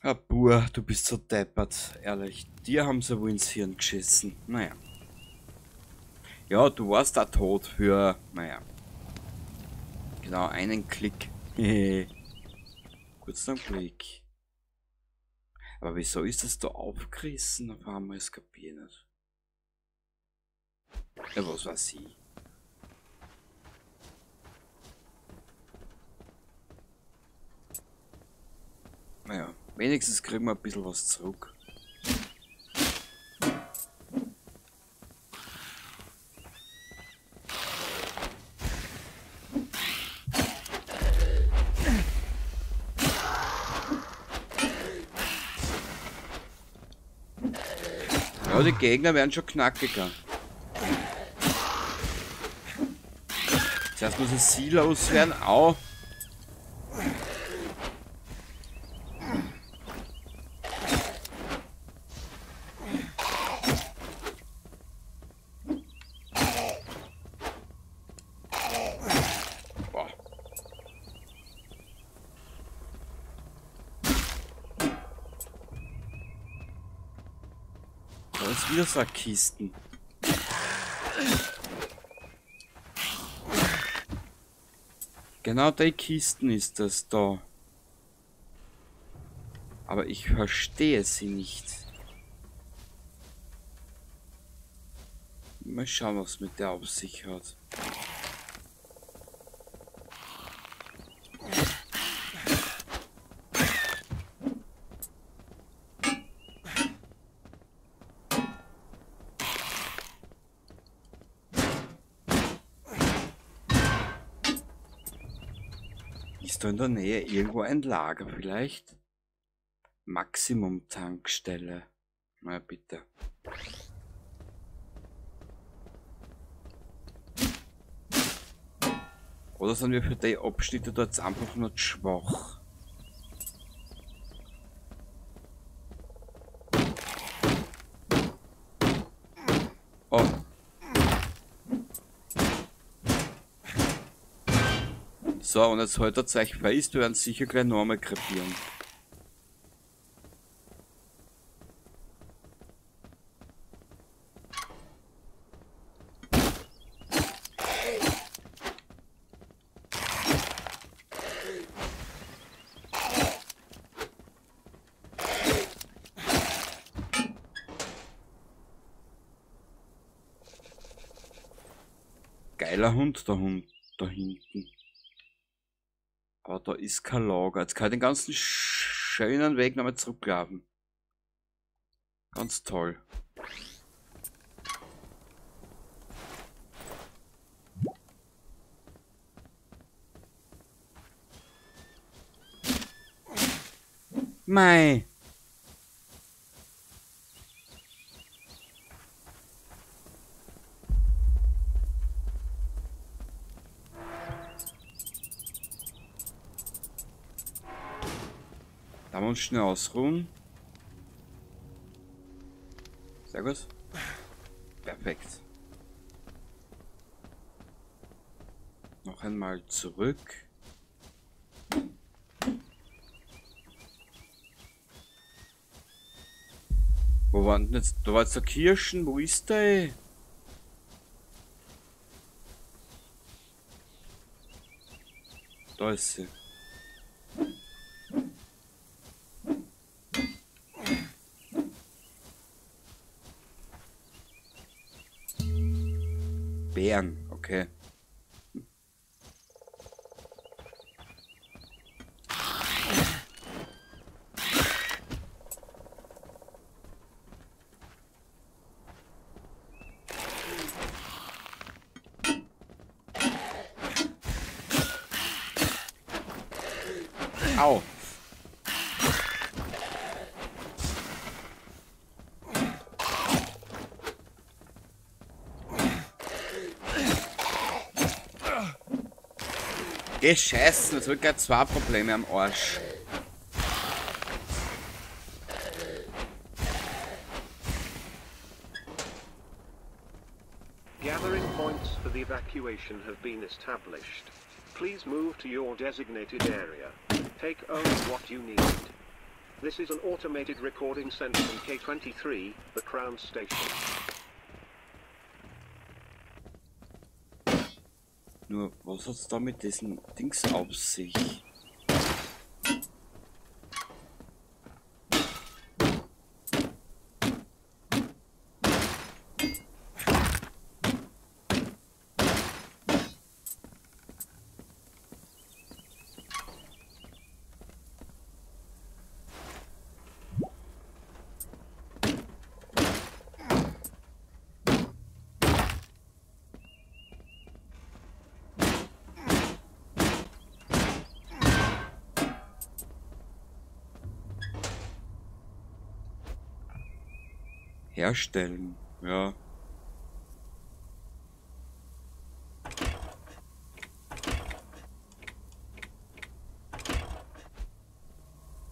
Ah, Bur, du bist so deppert, ehrlich. Dir haben sie wohl ins Hirn geschissen. Naja. Ja, du warst da tot für, naja. Genau, einen Klick. Kurzen Blick. Aber wieso ist das da aufgerissen? Auf einmal, das kapier ich nicht. Ja, was weiß ich. Naja, wenigstens kriegen wir ein bisschen was zurück. Ja, die Gegner werden schon knackiger. Zuerst muss ich sie loswerden. Au! Boah. Da ist wieder so eine Kisten. Genau die Kisten ist das da. Aber ich verstehe sie nicht. Mal schauen, was mit der auf sich hat. Ist da in der Nähe irgendwo ein Lager vielleicht? Maximum-Tankstelle. Na bitte. Oder sind wir für die Abschnitte da jetzt einfach nur zu schwach? Oh. So, und jetzt haltet euch fest, wir werden sicher gleich noch einmal krepieren. Geiler Hund, der Hund da hinten. Aber da ist kein Lager. Jetzt kann ich den ganzen schönen Weg nochmal zurücklaufen. Ganz toll. Mei. Da wir uns schnell ausruhen. Sehr gut. Perfekt. Noch einmal zurück. Wo waren denn jetzt? Da war jetzt der Kirschen. Wo ist der? Da ist sie. Bären, okay. Au. Gescheißen, jetzt hab ich gleich zwei Probleme am Arsch. Gathering points for the evacuation have been established. Please move to your designated area. Take only what you need. This is an automated recording sent from K23, the Crown Station. Nur, was hat's da mit diesen Dings auf sich? Herstellen, ja.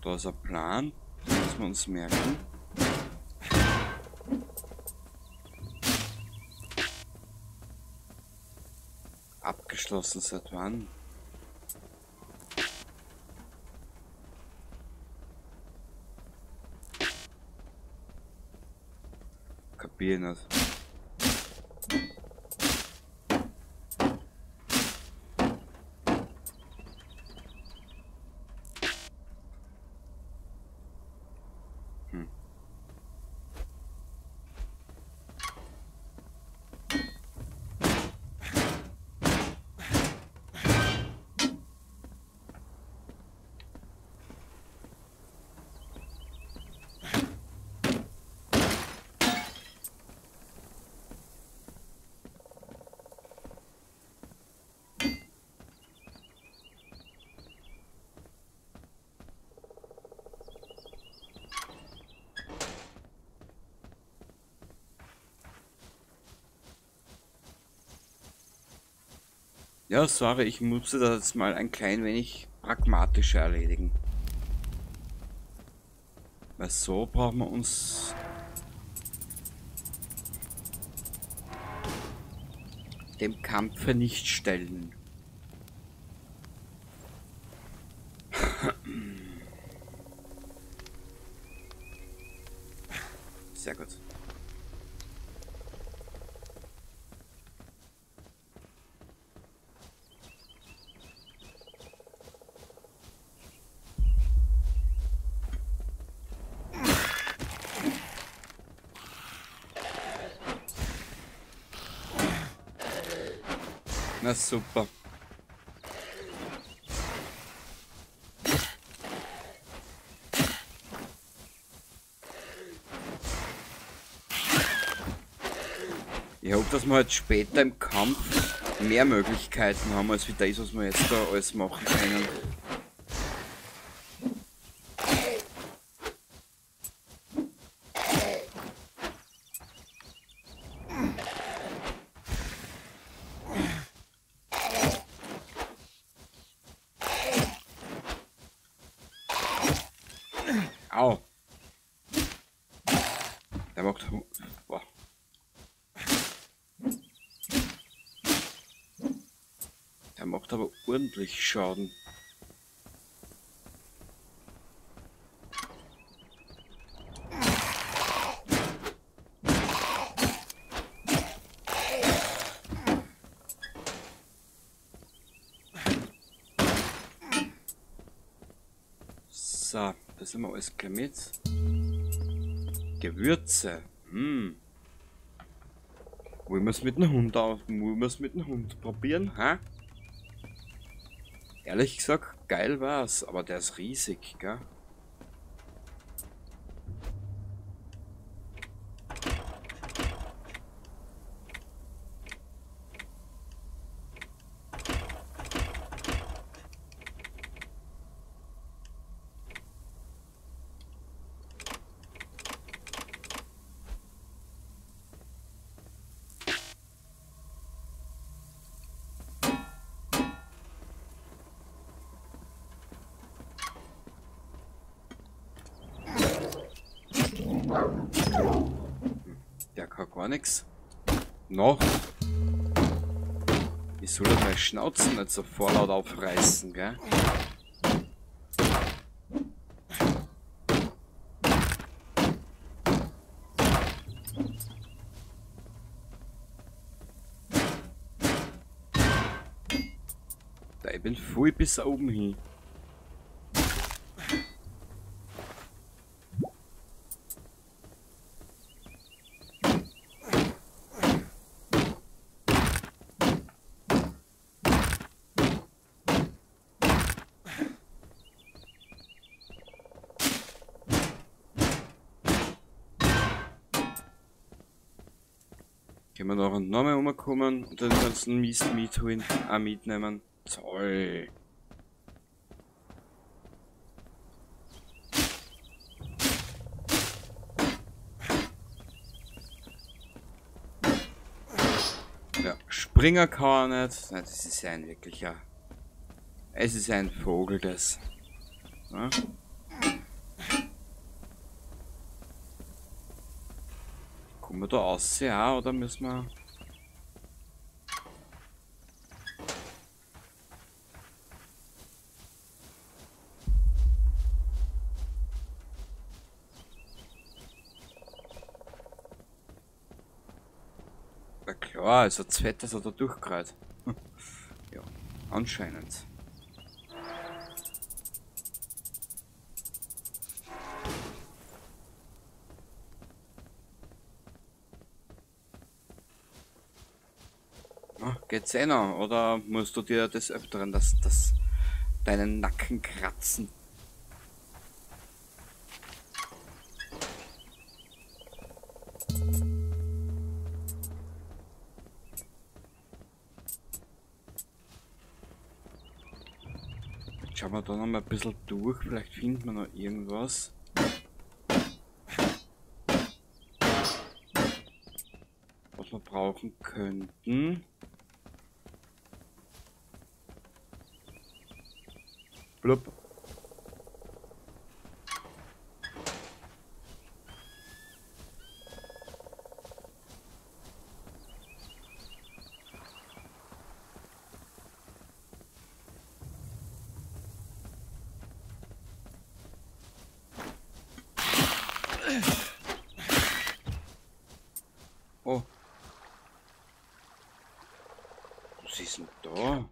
Da ist ein Plan, das müssen wir uns merken. Abgeschlossen seit wann? Kapier nicht. Ja, sorry, ich musste das jetzt mal ein klein wenig pragmatischer erledigen. Weil so brauchen wir uns dem Kampfe nicht stellen. Sehr gut. Na super. Ich hoffe, dass wir halt später im Kampf mehr Möglichkeiten haben, als wie das, was wir jetzt da alles machen können. Au. Der macht... Boah. Der macht aber ordentlich Schaden. So, das haben wir alles gleich mit. Gewürze. Hm. Wollen wir es mit dem Hund auf? Wollen wir es mit dem Hund probieren? Ha? Ehrlich gesagt, geil war's, aber der ist riesig, gell? Der kann gar nichts. Noch. Ich soll doch meine Schnauzen nicht so vorlaut aufreißen, gell? bin voll bis oben hin. Können wir noch einmal rumkommen und den ganzen Mist mitholen, auch mitnehmen. Toll. Ja, Springer kann er nicht. Nein, das ist ja ein wirklicher. Es ist ein Vogel, das. Ja? Kommen wir da raus, ja, oder müssen wir... Na klar, also das Fett, das hat er durchgereiht. Ja, anscheinend. Geht's eh noch, oder musst du dir des Öfteren das deinen Nacken kratzen? Jetzt schauen wir da noch mal ein bisschen durch, vielleicht finden wir noch irgendwas. Was wir brauchen könnten. Blub. Oh. Was ist denn da?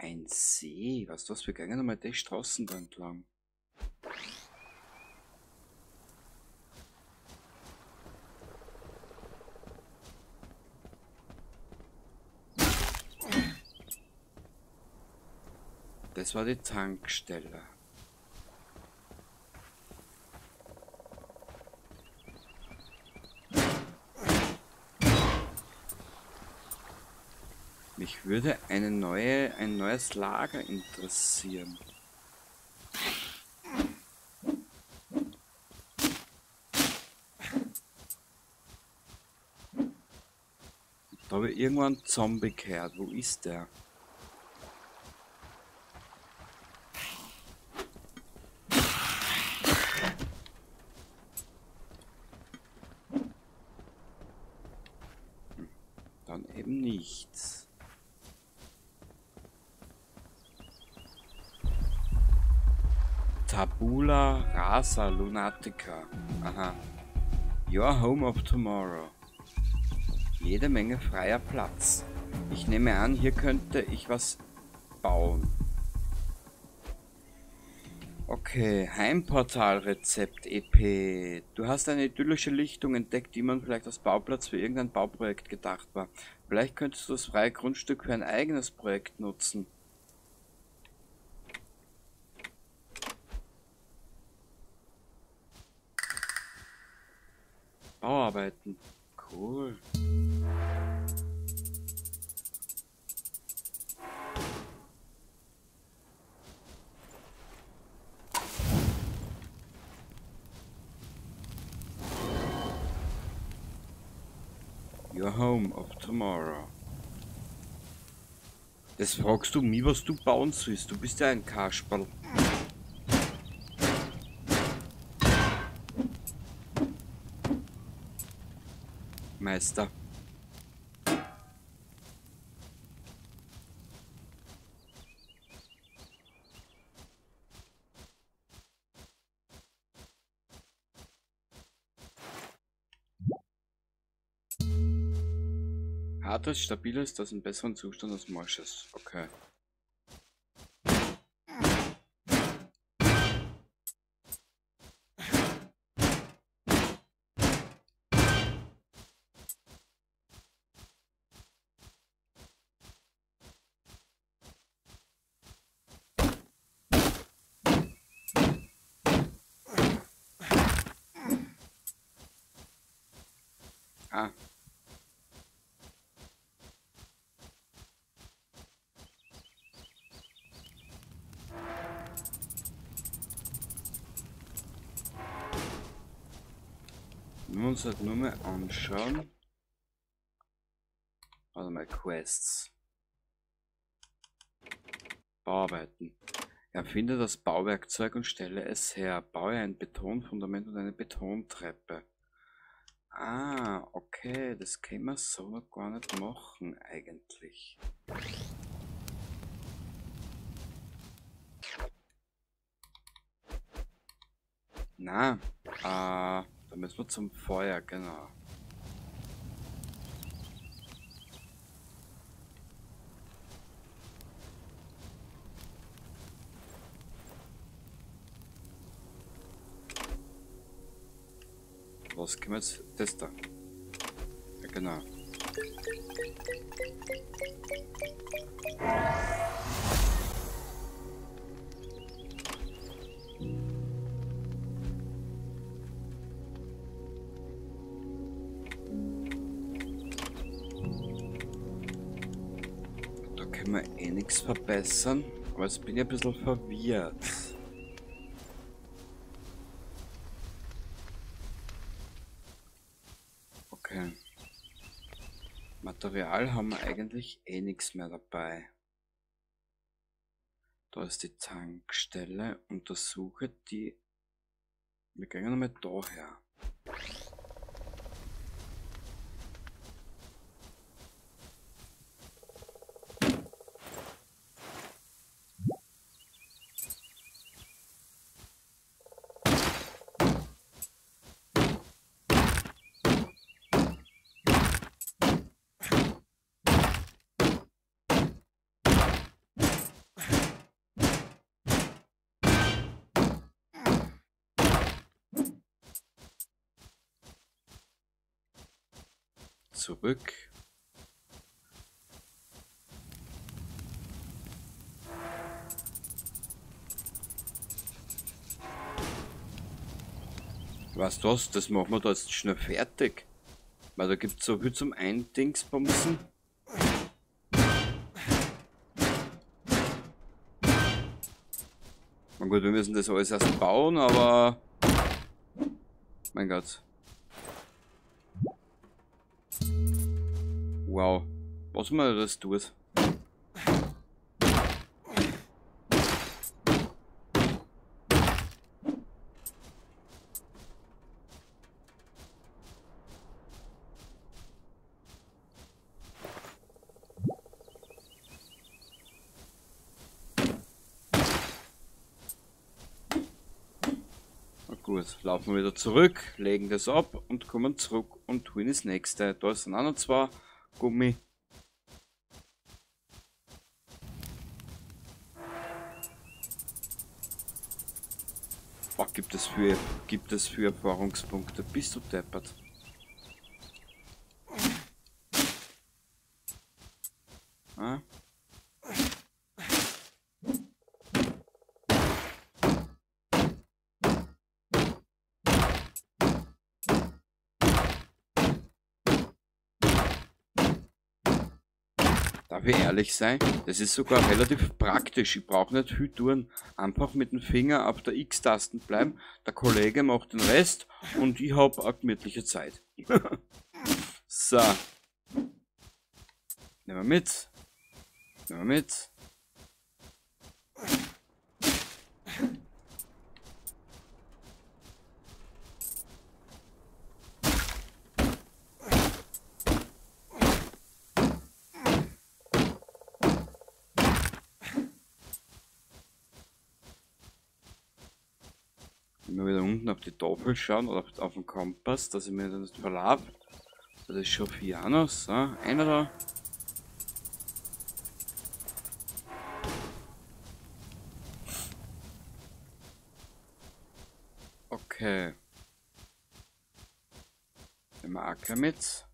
Ein See. Weißt du was? Wir gehen nochmal die Straßen da entlang. Das war die Tankstelle. Mich würde ein neues Lager interessieren. Da habe ich irgendwann einen Zombie gehört. Wo ist der? Dann eben nichts. Tabula Rasa Lunatica. Aha. Your Home of Tomorrow. Jede Menge freier Platz. Ich nehme an, hier könnte ich was bauen. Okay, Heimportalrezept EP. Du hast eine idyllische Lichtung entdeckt, die man vielleicht als Bauplatz für irgendein Bauprojekt gedacht war. Vielleicht könntest du das freie Grundstück für ein eigenes Projekt nutzen. Bauarbeiten. Cool. Your home of tomorrow. Das fragst du mich, was du bauen sollst. Du bist ja ein Kasperl. Meister. Hartes, stabiles, das in besseren Zustand als morsches. Okay. Ah. Wenn wir uns halt nur mal anschauen. Warte mal, Quests. Bauarbeiten. Erfinde das Bauwerkzeug und stelle es her. Baue ein Betonfundament und eine Betontreppe. Ah, okay, das können wir so noch gar nicht machen eigentlich. Na, da müssen wir zum Feuer, genau. Was können wir jetzt? Das da. Ja, genau. Da können wir eh nichts verbessern. Aber jetzt bin ich ein bisschen verwirrt. Okay. Material haben wir eigentlich eh nichts mehr dabei. Da ist die Tankstelle. Untersuche die. Wir gehen nochmal daher. Zurück. Weißt du was, das machen wir da jetzt schnell fertig. Weil da gibt es so viel zum Eindingsbumsen. Na gut, wir müssen das alles erst bauen, aber... Mein Gott. Wow, was man das tut. Na gut, laufen wir wieder zurück, legen das ab und kommen zurück und tun das nächste. Da sind auch noch zwei Gummi. Oh, gibt es für Erfahrungspunkte? Bist du deppert? Ah? Darf ich ehrlich sein? Das ist sogar relativ praktisch. Ich brauche nicht viel tun. Einfach mit dem Finger auf der X-Tasten bleiben. Der Kollege macht den Rest und ich habe eine gemütliche Zeit. So. Nehmen wir mit. Nehmen wir mit. Immer wieder unten auf die Tafel schauen oder auf den Kompass, dass ich mir das nicht verlaufe. Das ist schon vier noch. So, einer da. Okay. Nehmen wir Acker mit.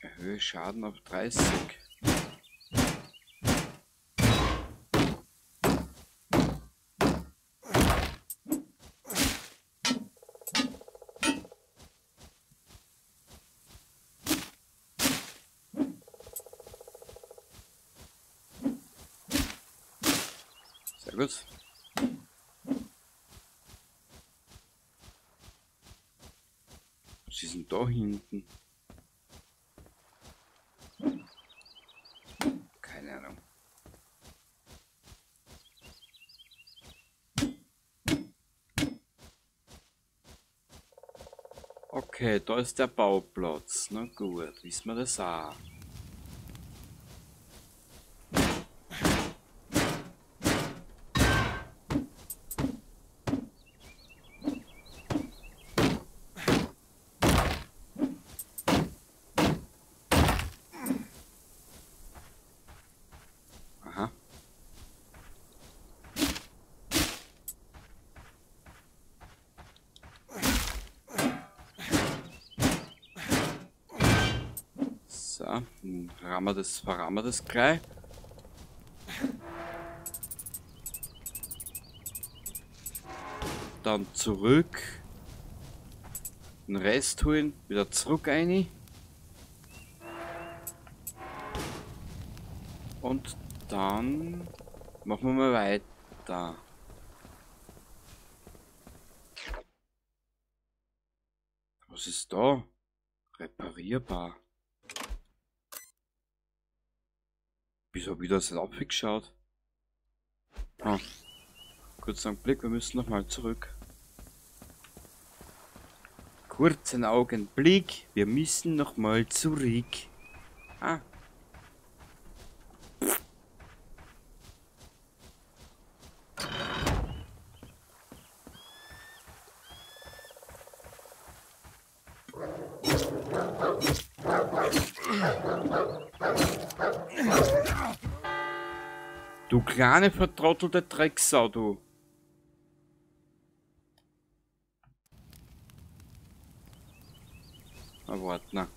Erhöhe Schaden auf 30. Sehr gut. Was ist denn da hinten? Keine Ahnung. Okay, da ist der Bauplatz. Na gut, wissen wir das auch. Aha. So, verrammen wir das gleich. Dann zurück. Den Rest holen, wieder zurück rein. Und dann machen wir mal weiter. Was ist da? Reparierbar. Wieso hab ich das nicht abgeschaut? Ah. Kurzen Augenblick, wir müssen nochmal zurück. Kurzen Augenblick, wir müssen nochmal zurück. Ah. Du kleine vertrottelte Drecksau, du. Na, warte, na.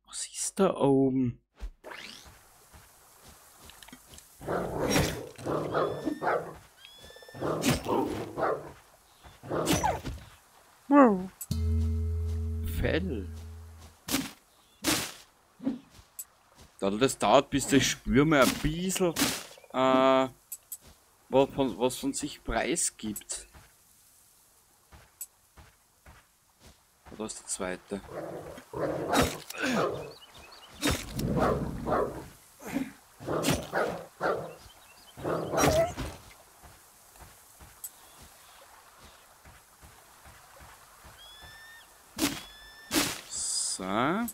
Was ist da oben? Fell. Das dauert, bis das Spür mal ein bisschen was von sich preisgibt. Da ist der zweite. So.